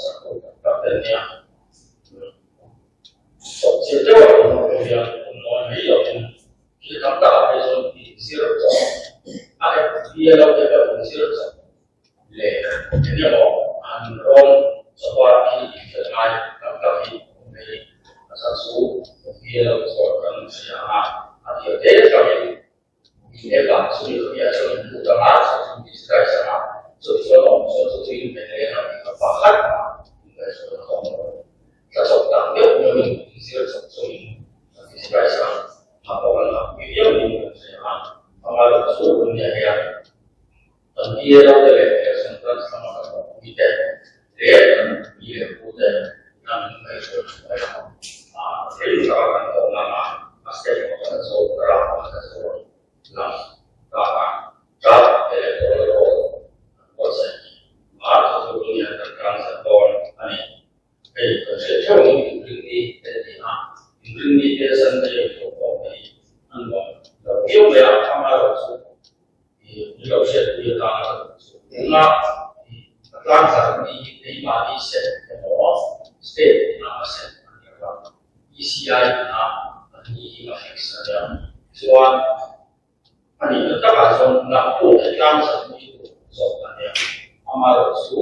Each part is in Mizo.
sak tur tak tak te an nia. Chawpchilh deuh a awm pawh hian awm nawi mai lovin thil tam takah phei chuan inzir chawp a FBA lo te pawh inzir chawp leh eng emaw an rawn chawpa thil infel ngai tam tak hi awm mai a ni. A chhan chu FBA lo chuan kan hria ang a, a tir te atangin in app ah chumi khami ah chuan in lut ang a, chu chu in digitize ang a, chu chuan a awm chuan chu chu in hmet leh ang a tih kha pakhat mah in ngaihtuah na awm lo a ni. Tla chawp tak deuh deuhin in zir chawp chu in digitize ang a, pawh an hak pui viau niin kan hria a, amah chu nia hian Kan bialo te leh election branch lama kan awmpui te leh kan pi leh pu te lam in ngaihtuah thuai ang. Thil taka kan tawh lama a step pakhat a zo ram pakhat a zo lam bakah draft electoral roll an buatsaih a, chu chu tuniah kan tangzat dawn a ni. Hei kan hriat theuh ang inrinni te a ni a, inrinni te Sunday a hlawh pawh hei a nuam lo viau mai a, amaherawhchu chu i lo hriatpui atana ka duh chu tunga a tlangzar ni hi keimahni set emaw state ina a set a ni lo a, ECI ina a ni hi a fix a nia. Chuan a nihna takah chuan nakpawh hi tlangzar ni tur zawk a nia. Amaherawhchu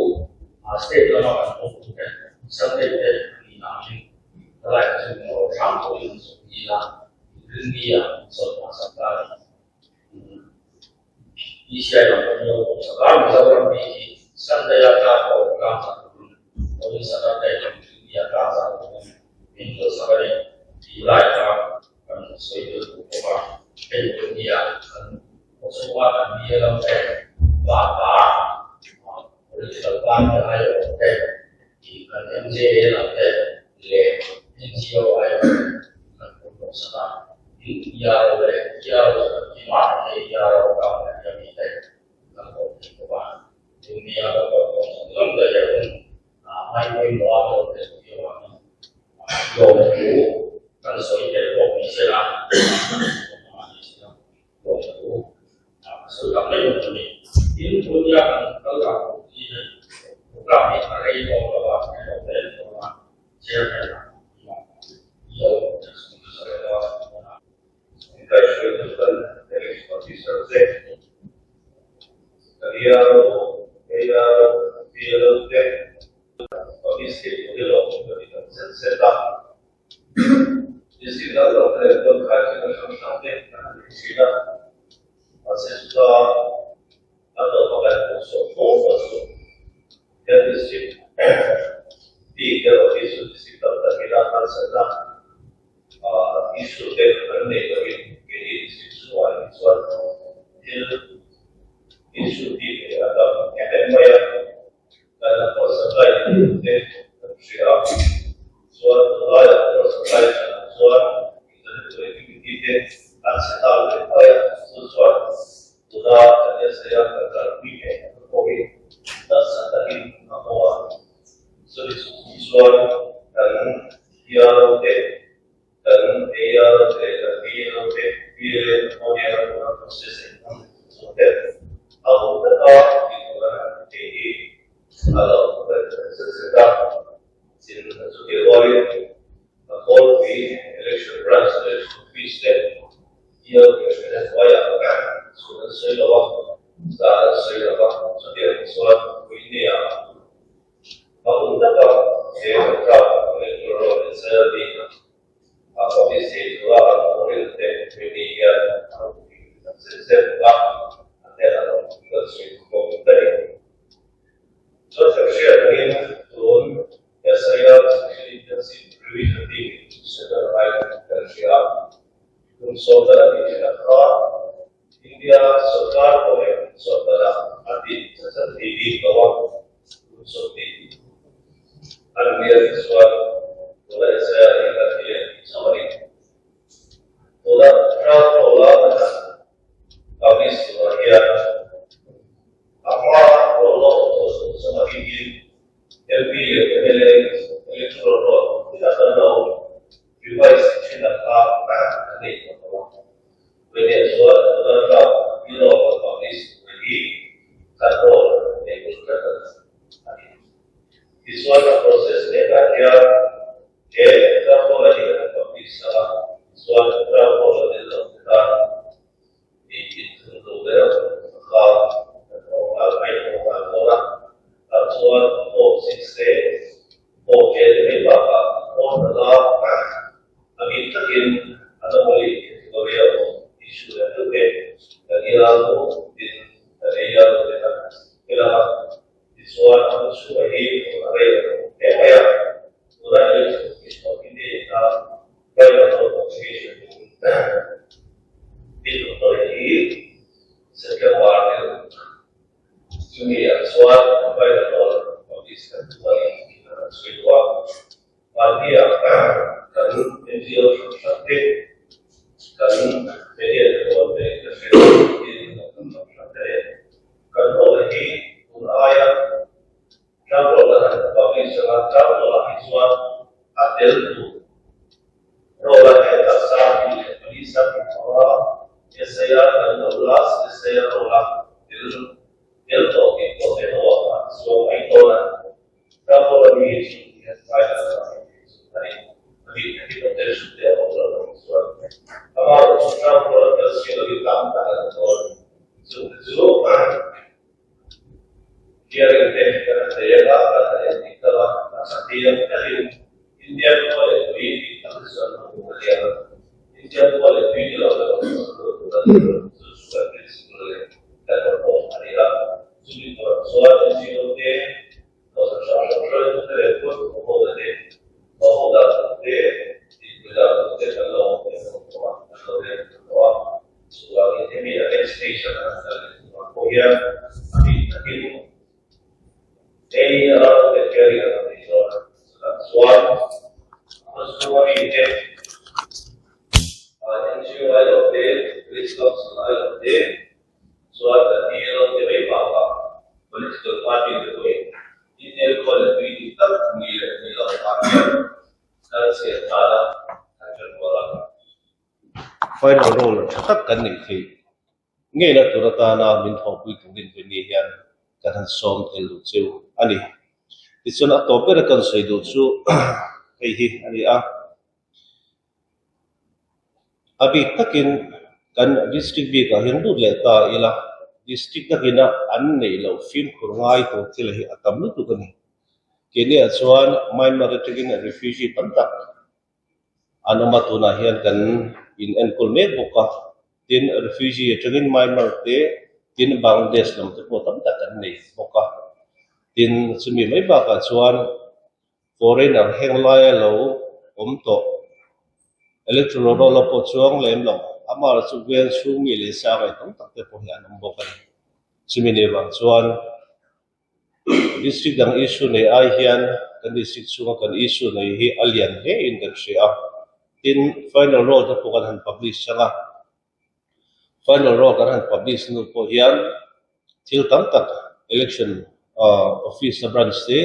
state lama kan awm te Sunday te a nihna angin helai chu emaw hrang pawhin an zawh ni ila inrinni ah chawlh hmasak ta a ni. ECI lam pawh hi a awm sak a, Mizoram mi hi Sunday a tla pawh tlang zah turin pawhin Saturday lam Trinity a tlang zah turin min phal sak a ni tih lai kha kan sawi tel duh bawk a. Hei pawh nia kan khaw chhunga kan bia lam te vapa political party aiawh te tih kan MJA lam te leh NGO aiawh kan pawm bawk sak a. Tin, ERO leh ERO chu kan ti mah thei, ERO kang leh hian mi te kan pawm thei bawk a. Dunia kan pawm tawh zawng zawng te leh hun ngai pawimawh a dawn te chu hi avangin lawmthu kan sawi tel bawk ni se la, lawmthu ka sawi tak mai bawk a ni. Tin, dunia kan kal dan tur hi hei program hi a rei tawh lo a, a hlawh hle dawn a. Officer te, kan ERO, ARO, PLO te, office thei tur hi lawm ka ti tak zet zet a. District dang dang te leh chuan khaikhin a hrang hrang te kan han nei thin a, mahse chuta a tawpa kan hmuh chhuah fo fo chu Kan district bik erawh hi chu district tam takin a harsatna issue te kan nei loin keini district chhungah hi chuan thil issue bik leh a tam em em mai a, kan la power supply te kan hria a, chuan tunlaiah power supply thatah chuan internet connectivity te an chhe ta leh mai a, chu chuan Tuna kan essay a kan kalpui ngei ang pawhin nasa takin a haw a, chumi chung chuan kan PRO te, kan ARO te, kan PLO te, PLA te pawh hian a tuna process engkim zawh te a hun taka tih tur an han ti thei hi a lo ber zet zet a, chin chutih rualin a khawlpui election branch leh office te Bial hriat hnuaiah chhun an sawi lo a, zan an sawi lo va, chutiang chuan Guinea a hun taka he contract electoral roll inside bik a office thei tura an awril te Guinea hian a rawn ti tak zet zet a, a hnenah lo kan sawi bawk a ni. Chuan kan hriat angin tun SIR Special Intensive Revision team Central Island kan hria a. Kum sawmdal a tih thin a kha India sawrkar pawhin sawmdal ah a tih chan thei bik lo a, kum 20 an nia tih chuan tuna Israel hi kan ti leh tih chauh a ni. Tuna draft roll a kan han publish turah hian a hma roll a awm tawh zawng zawng a bikin MP leh mla electoral roll hi a kan lo Revise thin a kha a nei tawh lo a, Veniah chuan Donald Trump bill of publish tur hi kan role nei tur tlat a ni. Chuan form 6 te, form A te mai bakah form danga a bik takin anomaly category a awm issue leh deuh te kan ila nu tin kan ei a nu te kan tel ang a. Tichuan a hun chhunga hi hun a rei lo hle mai a, tuna election office awm hi te ina final roll publication ni tum tawh hi September ni ruk Chumi ah chuan final roll publish kan tum a ni tih kan han sawi duh a. Mahni ah kan NGO hrang hrang te, kan media te pawh an ka hre tin kan hrang hrang te leh kan roll hi tun aia tlang roll kan han publish anga tlang roll ah hi chuan a tel tur roll a hetah 24 25 SIR kan lo last SIR roll a tel tel tawh tih tawh te ho ah khan chuan mai dawn a. Final roll tha tak kan neih theih ngei la tur atana min thawhpui turin Veni hian kan han sawm tel duh cheu a ni. Tichuan a tawp ber a kan sawi duh chu hei hi a ni a. A bik takin kan district bikah hian lut leh ta ila, district takina an neih loh fimkhur ngai tur thil hi a tam lutuk a ni. Keiniah chuan Myanmar atangin refugee tam tak an awm a, tunah hian kan in enkawl mek bawk a. Tin, refugee atangin Myanmar te, tin Bangladesh lam te pawh tam tak kan nei bawk a. Tin, chumi mai bakah chuan Foreigner heng laia lo awm tawh electoral roll a pawh chuang lem lo, amah chu veng chhung mi leh sa ngaih tam tak te pawh hi an awm bawk a ni. Chumi nei vang chuan district dang issue nei ai hian kan district chhunga kan issue nei hi a lian hle in kan hria a, tin final roll te pawh kan han publish chang a, Final roll kan han publish hnu pawh hian thil tam tak election office a branch te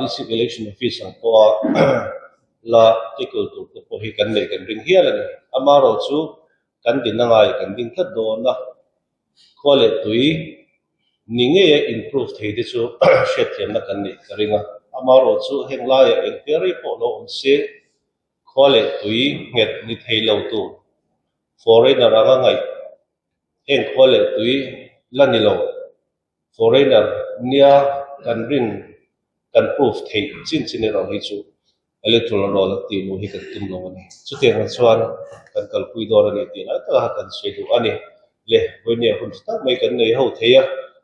district election office ang pawha la tackle tur te pawh hi kan neih kan ring hial a ni. Amaherawhchu kan din a ngai kan ding tlat dawn a, khua leh tui ni ngeia improve thei te chu hriatthiamna kan neih ka ring a. Amaherawhchu heng laiah engtia rei pawh lo awm se Khua leh tui nghet ni thei lo tur foreigner anga ngaih heng khua leh tui la ni lo foreigner nia kan rin kan proof theih chin chin erawh hi chu electoral roll a tih luh hi kan tum lo a ni. Chutiang ang chuan kan kalpui dawn a ni tih lai taka kan sawi duh a ni. Le, vawinia hun tha tak mai kan nei ho thei a,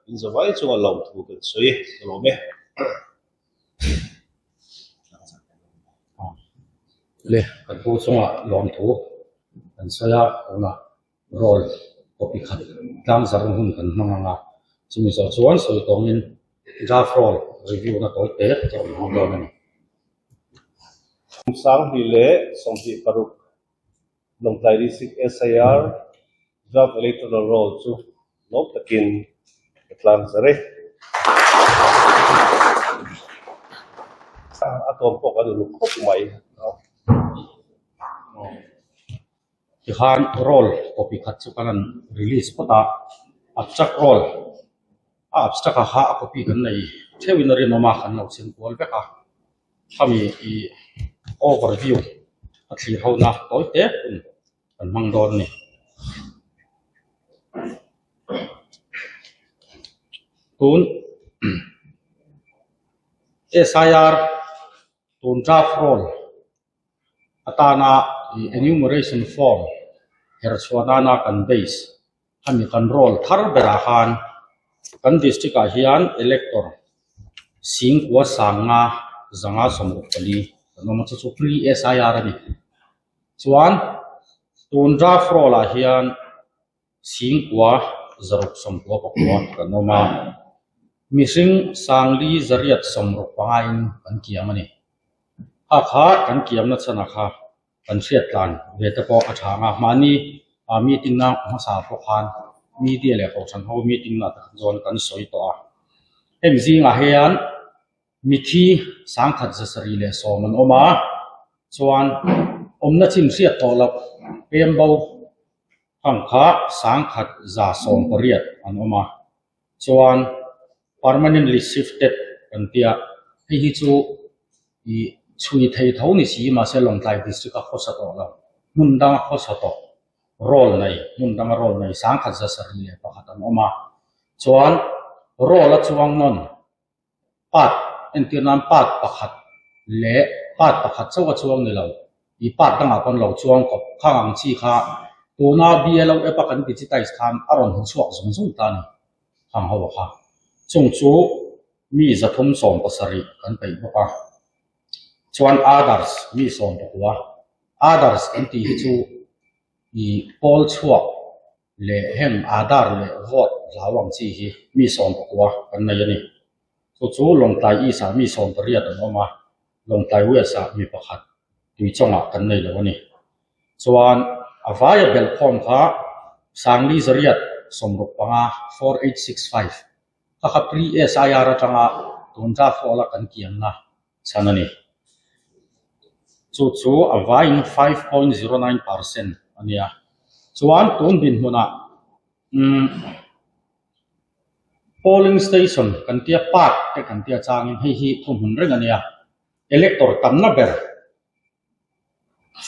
inzawmai chunga lawmthu kan sawi ka lawm e. Le kan pu chungah lawmthu kan sawi a, tunah roll copy khat tlang zar hun kan hmang ang a, chumi zawh chuan sawi tawngin draft roll review na tawi te ka rawn hmang dawn a ni. 2026 Lawngtlai District SIR Draft Electoral Roll chu lawm takin ka tlang zar e. A tawm pawh kan uluk khawp mai. Tikhan roll copy khat chu kan han release phawt a, abstract roll a abstract ah kha a copy kan nei theuhin a rinawm a, kan lo chheng kual vek a. Khami i overview a thlir ho na tawi te hun kan hmang dawn a ni. Tun. SIR tun draft roll atana enumeration form herchhuah nana kan base hemi kan roll thar berah khan kan district ah hian elector singkua sanga zanga sawmruk pali kan awm a chu chu pre SIR a ni chuan tun draft roll ah hian singkua zaruk sawmkua pakua kan awm a mihring sangli zariat sawmruk panga in kan kiam a ni kha kha kan kiamna chhan ah kha kan hriat tlan ve te pawh a tha ang a mahni ah meeting na hmasa pawh khan media leh kohhran ho meeting na te zawn kan sawi tawh a heng zingah hian mithi sangkhat zasarih leh sawm an awm a chuan awmna chin hriat tawh loh pem bo hang kha sangkhat za sawm pariat an awm a chuan permanently shifted kan tia hei hi chu ih chhui thei tho ni si mahse Lawngtlai district a khawsa tawh lo hmun danga khawsa tawh roll nei hmun danga roll nei sangkhat za sarih leh pakhat an awm a chuan roll a chuang nawn part entir nan part pakhat leh part pakhat chauh a chuang ni lo ih part dangah pawn lo chuang kawp khang ang chi kha tuna BLO app a kan digitize khan a rawn hmu chhuak zung zung ta a ni khang ho kha chung chu mi zathum sawm pasarih kan peih bawk a chuan others mi sawm pakua others an tih hi chu ih pawl chhuak leh heng Aadhaar leh vote hlau ang chi hi mi sawm pakua kan nei a ni. Chu chu Lawngtlai East ah mi sawm pariat an awm a, Lawngtlai West ah mi pakhat Tuichawngah kan nei lo a ni. Chuan a vaia belhkhawm kha Sangli Zariat sawmruk panga, 4865, kha kha pre-SIR atanga tun draft roll a kan kiamna chhan a ni. Chu chu a vaiin 5.09% a ni a. Chuan tun dinhmunah umm polling station kan tia park te kan tia changin hei hi thuhmun reng a nia. Elector tamna ber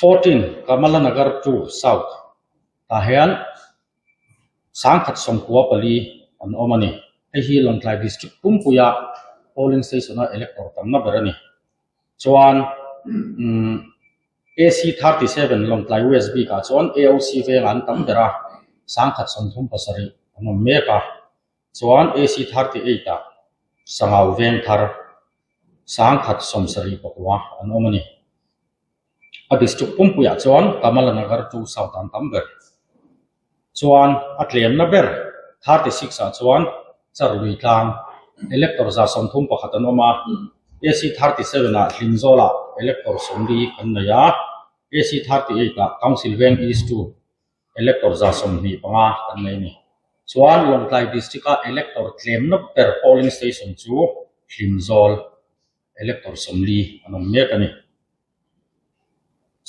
14 Kamalanagar 2 South tah hian sangkhat sawmkua pali an awm a ni. Hei hi Lawngtlai District pumpuia polling station a elector tamna ber a ni. Chuan umm AC 37 Lawngtlai West bikah chuan AOC vengah an tam ber a, sangkhat sawmthum pasarih an awm mek a. Chuan AC 38 ah Sangau veng thar sangkhat sawmsarih pakua an awm a ni. A district pumpuiah chuan Kamalanagar 2 South an tam ber. Chuan a tlemna ber 36 ah chuan Charlui tlang elector za sawmthum pakhat an awm a, AC 37 ah Hlimzawlah elector sawmli kan nei a, AC 38 ah Council Veng East 2 elector za sawmhnih panga kan nei a ni. Chuan Lawngtlai district a elector tlemna ber polling station chu Hlimzawl elector sawmli an awm mek a ni.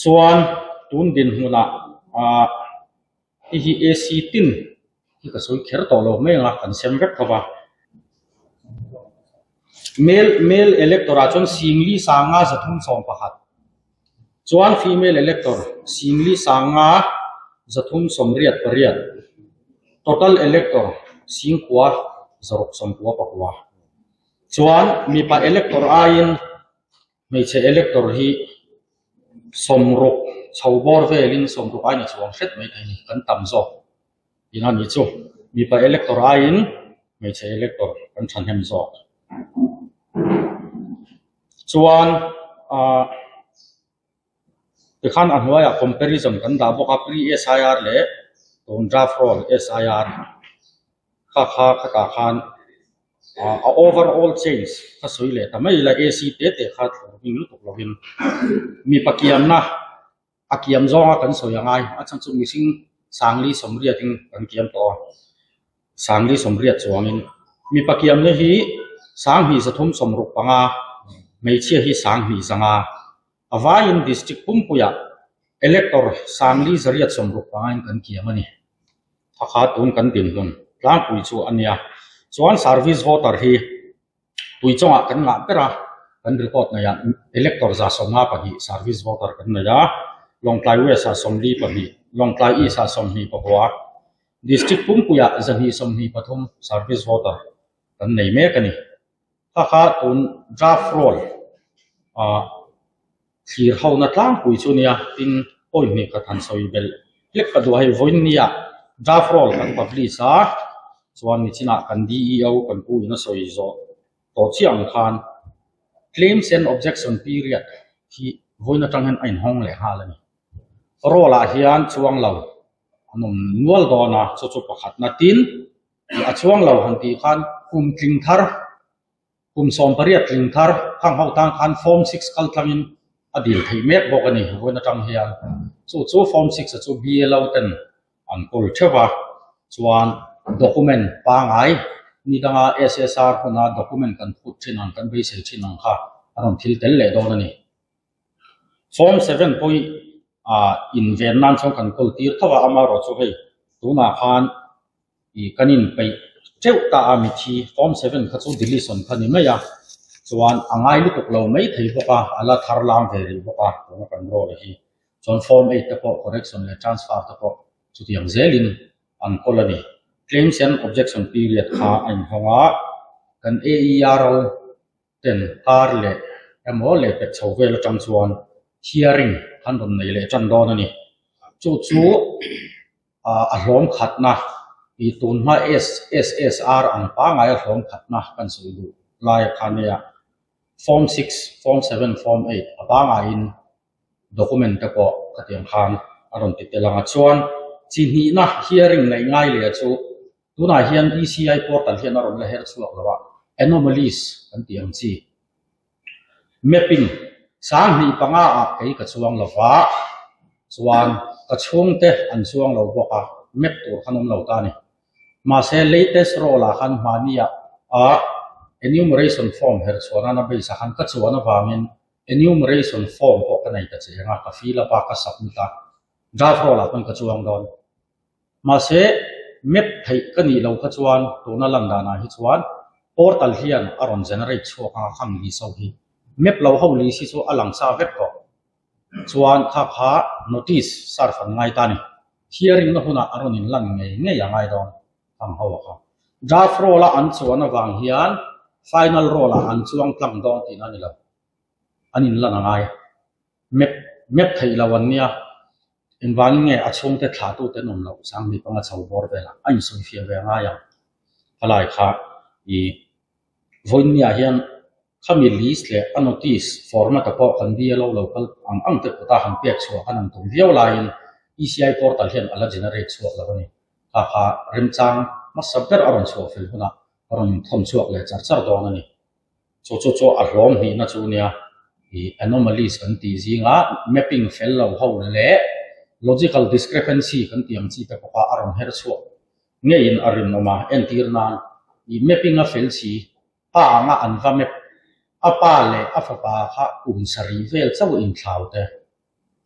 Chuan tun dinhmunah ah hei hi AC tin hi ka sawi kher tawh lo mai ang a kan sem vek tho va. Male male elector ah chuan singli sanga zathum sawm pakhat chuan female elector singli sanga zathum sawmriat pariat total elector singkua zaruk sawmkua pakua. Chuan mipa elector aiin hmeichhe elector hi sawmruk chho bawr velin sawmruk aiin a chuang hret mai thei a ni kan tam zawk tihna a ni chu mipa elector aiin hmeichhe elector kan thahnem zawk chuan ah tikhan a hnuaiah comparison kan dah bawk a pre SIR leh tun draft roll SIR kha kha khatah khan a overall change ka sawi leh ta mai la AC te te kha thlur hming lutuk lovin mipa kiamna a kiam zawnga kan sawi angai a chhan chu mihring sangli sawmriat in kan kiam tawh a sangli sawmriat chuangin mipa kiamna hi sanghnih zathum sawmruk panga hmeichhia hi sanghnih zanga a vaiin district pumpuiah elector sangli zariat sawmruk panga in kan kiam a ni. Thakha tun kan dinhmun tlangpui chu a nia. Chuan service voter hi tuichawngah kan ngah ber a, kan record nei ah elector za sawmnga pahnih service voter kan nei a, Lawngtlai West ah sawmli pahnih, Lawngtlai East ah sawmhnih pakua, District pumpuiah zahnih sawmhnih pathum service voter kan nei mek a ni. Kha kha tun draft roll ah thlir ho na tlangpui chu nia tin point hnih khat han sawi belh hlek ka duh a hei vawiin nia draft roll kan publish a chuan nichinah kan DEO kan pu in a sawi zawh tawh chiah ang khan claims and objection period hi vawiin atang hian a inhawng leh nghal a ni. Roll ah hian chuang lo an awm nual dawn a chu chu pakhatna tin a chuang lo han tih khan kum tling thar kum 18 tling thar khang ho tan khan form 6 kal tlangin a dil theih mek bawk a ni vawiin atang hian chu chu form 6 a chu BLO ten an kawl theuh a chuan document pangai ni danga SSR huna document kan phut thin ang kan beisei thin ang kha a rawn thil tel leh dawn a ni. Form 7 pawh ah inven nan chuan kan kawl tir tho a amaherawh chu hei tunah khan ih kan inpeih teuh ta a mithi form 7 kha chu deletion kha ni mai a chuan a ngai lutuk lo mai thei bawk a a la thar lam ve rih bawk a tuna kan roll hi chuan form 8 te pawh correction leh transfer te pawh chutiang zelin an kawl a ni. Claims and objection period kha a inhawng a kan AERO ten kar leh emaw leh pet chho vel atang chuan hearing an rawn nei leh tan dawn a ni. Chu chu a hlawm khatna ih tun hma SSR ang pangngai a hlawm khatna kan sawi duh lai a kha nia form 6, form 7, form 8 a pangaiin document te pawh khatiang khan a rawn ti tel ang a. Chuan chi hnihna hearing neih ngai leh chu Tunah hian ECI portal hian a rawn la her chhuak lo a, anomalies kan tih ang chi. Mapping, 1005 ah kei ka chuang lo va, chuan ka chhungte an chuang lo bawk a, map tur khan awm lo ta a ni. Mahse latest roll ah khan hmahnia a enumeration form her chhuah nana base ah khan ka chuan avangin enumeration form pawh ka nei ta cheng a, ka fill up a, ka submit a, draft roll ah pawn ka chuang dawn. Mahse, map theih ka nih lo kha chuan tuna lan danah hi chuan portal hian a rawn generate chhuak a khang list ho hi. Map lo ho list hi chu a lang sa vek tawh. Chuan kha kha notice serve an ngai ta a ni. Hearing na hunah a rawn inlan ngei ngei a ngai dawn khang ho a kha. Draft roll a an chuan avang hian final roll ah an chuang tlang dawn tihna a ni lo. An inlan a ngai. Map map theih lo an nia. Engvangin nge a chhungte thlahtute an awm loh 1005 chho bawr velah a insawifiah ve a ngai ang. Khalai kha i vawiinniah hian khami list leh a notice format-a pawh kan BLO lo kal ang ang te kutah han pek chhuah khan an tum viau laiin ECI portal hian a la generate chhuak lo a ni. Kha kha remchang hmasa ber a rawn chhuah fel hunah a rawn inthawn chhuak leh char char dawn a ni. Chu chu chu a hlawm hnihna chu nia ih anomalies kan tih zinga mapping fel lo ho leh logical discrepancy kan tih ang chi te pawh kha a rawn her chhuak ngeiin a rinawm a. Entir nan ih mapping a fel si pa anga an va map a pa leh a fapa kha kum sarih vel chauh inthlau te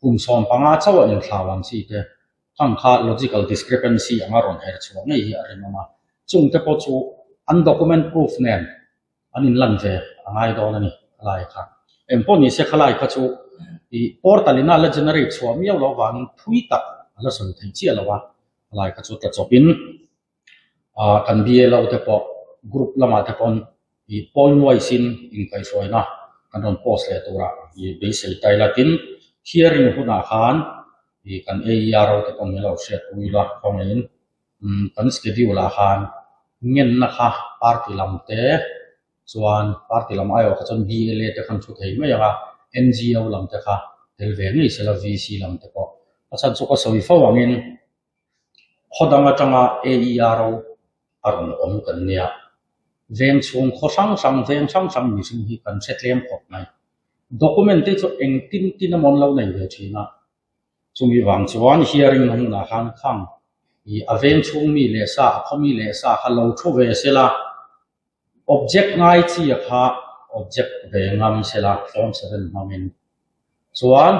kum 15 chauh a inthlau ang chi te khang kha logical discrepancy anga rawn her chhuah ngei hi a rinawm a. Chungte pawh chu an document proof nen an inlan ve a ngai dawn a ni khalai kha. Eng pawh ni se khalai kha chu ih portal ina la generate chhuah miau loh avangin thui tak a la sawi theih chiah lo a, khalai kha chu tla chawpin ah kan BLO te pawh group lamah te pawn ih point wise in inkaihhruaina kan rawn post leh turah ih beisei ta ila tin hearing hunah khan ih kan AERO te pawn min lo hriatpui ila khawngaihin Kan schedule ah khan ngenna kha party lam te chuan party lam aiawh kha chuan BLA te khan thu thei mai ang a, NGO lam te kha tel ve ngei sela VC lam te pawh. A chhan chu ka sawi fo angin khaw dang atanga AERO a rawn awm kan nia. Veng chhung khaw hrang hrang veng hrang hrang mihring hi kan hre tlem khawp mai. Document te chu engtin tin emaw an lo nei ve thin a. Chumi vang chuan hearing na hmunah khan khang ih a veng chhung mi leh sa a khaw mi leh sa kha lo thu ve sela, object ngai chi a kha object ve ngam sela form 7 hmangin chuan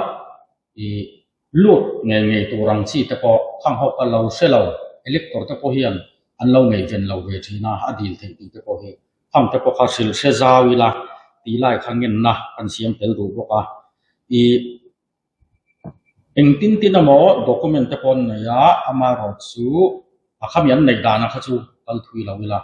ih lut ngei ngei tur ang chi te pawh khang ho kha lo hre lo elector te pawh hian an lo ngaihven lo ve thin a, a dil theih tih te pawh hi khang te pawh kha hrilh hre zau ila tih lai kha ngenna kan siam tel duh bawk a ih. Engtin tin emaw document te pawh an nei a, amaherawh chu a khami an neih dana kha chu kal thui lo ila.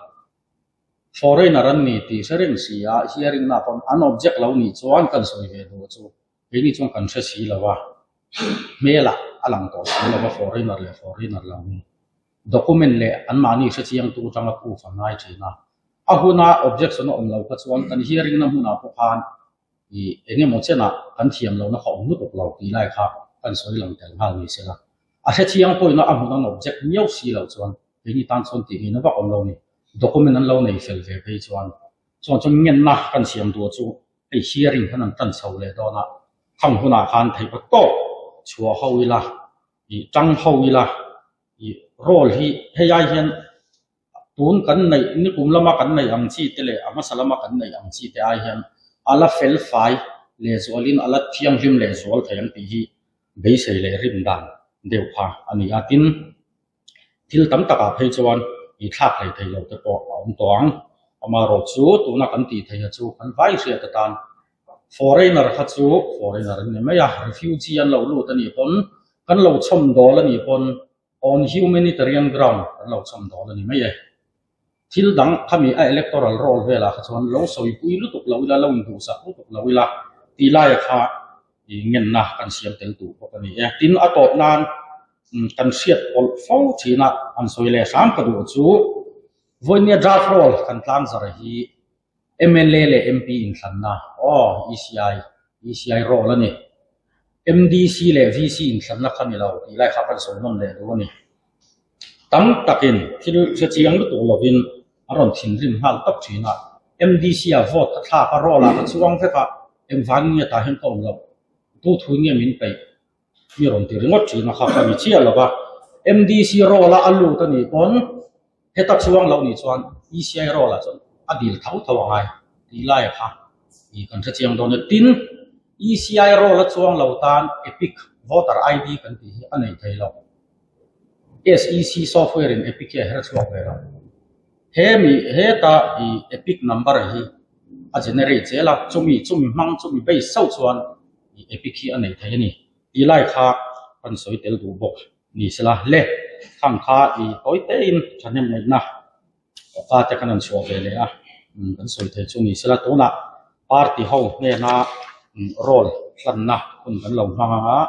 Foreigner an ni tih hre reng si a, hearing na pawn an object lo nih chuan kan sawi ve duh chu keini chuan kan hre si lo a, hmelah a lang tawh si lo a foreigner leh foreigner lo hi. Document leh anmahni hre chiangtu atanga proof an ngai thin a. A huna objection a awm lo kha chuan kan hearing na hmunah pawh khan ih eng emaw chenah kan thiam lohna kha awm lutuk lo tih lai kha kan sawi lang tel nghal ni sela. A hre chiang pawhin a hmun an object miau si lo chuan keini tan chuan tih ngei na vak awm lo ni. Document an lo nei fel ve phei chuan chuan chuan ngenna kan siam duh chu hei hearing khan an tan chho leh dawn a, khang hunah khan theihpa tawp chhuah ho ila ih tang ho ila ih role hi hei ai hian Tun kan neih, nikum lama kan neih ang chi te leh a hmasa lama kan neih ang chi te ai hian a la fel fai lehzualin a la thianghlim lehzual thei ang tih hi beisei leh rim dan deuh kha a ni a. Tin, thil tam takah phei chuan i thlak hlei thei lo te pawh a awm tawh ang. Amaherawh chu tuna kan tih theih a chu kan vai hriat atan foreigner kha chu foreigner an ni mai a, refugee an lo lut a nih pawn kan lo chhawmdawl a nih pawn On humanitarian ground kan lo chhawm dawn a ni mai e. Thil dang khami a electoral roll velah kha chuan lo sawipui lutuk lo ila, lo induhsak lutuk lo ila tih laia kha i ngenna kan siam tel duh bawk a ni e. Tin, a tawp nan kan hriat pawlh fo thin a, an sawi leh hram ka duh chu vawinia draft roll kan tlangzar hi Mla leh MP inthlanna, aw, ECI, ECI role a ni. MDC leh VC inthlanna kha ni lo tih lai kha kan sawi nawn leh duh a ni. Tam takin thil hre chiang lutuk lovin a rawn thinrim nghal tawp thin a. MDC ah vote ka thlak a, role ah ka chuang vek a, engvangin nge tah hian ka awm loh? Tu thuin nge min peih? Mi rawn ti ringawt thin a kha ka ni chiah lo va. MDC role a a lut a nih pawn Heta chuang loh nih chuan ECI role ah chuan a dil tho tho a ngai tih lai kha i kan hre chiang dawn e. Tin, ECI role a chuang lo tan EPIC voter ID kan tih hi a nei thei lo. SEC software in EPIC hi a her chhuak ve lo. He mi heta i EPIC number hi a generate zel a, chumi chumi hmang chumi base chauh chuan i EPIC hi a nei thei a ni tih lai kha kan sawi tel duh bawk. Ni sela le, khang kha i tawi tein thahnem ngaihna awka te kan rawn chhuah ve leh a, kan sawi thei chu ni sela tunah party ho hnena role hlanna hun kan lo hmang ang a.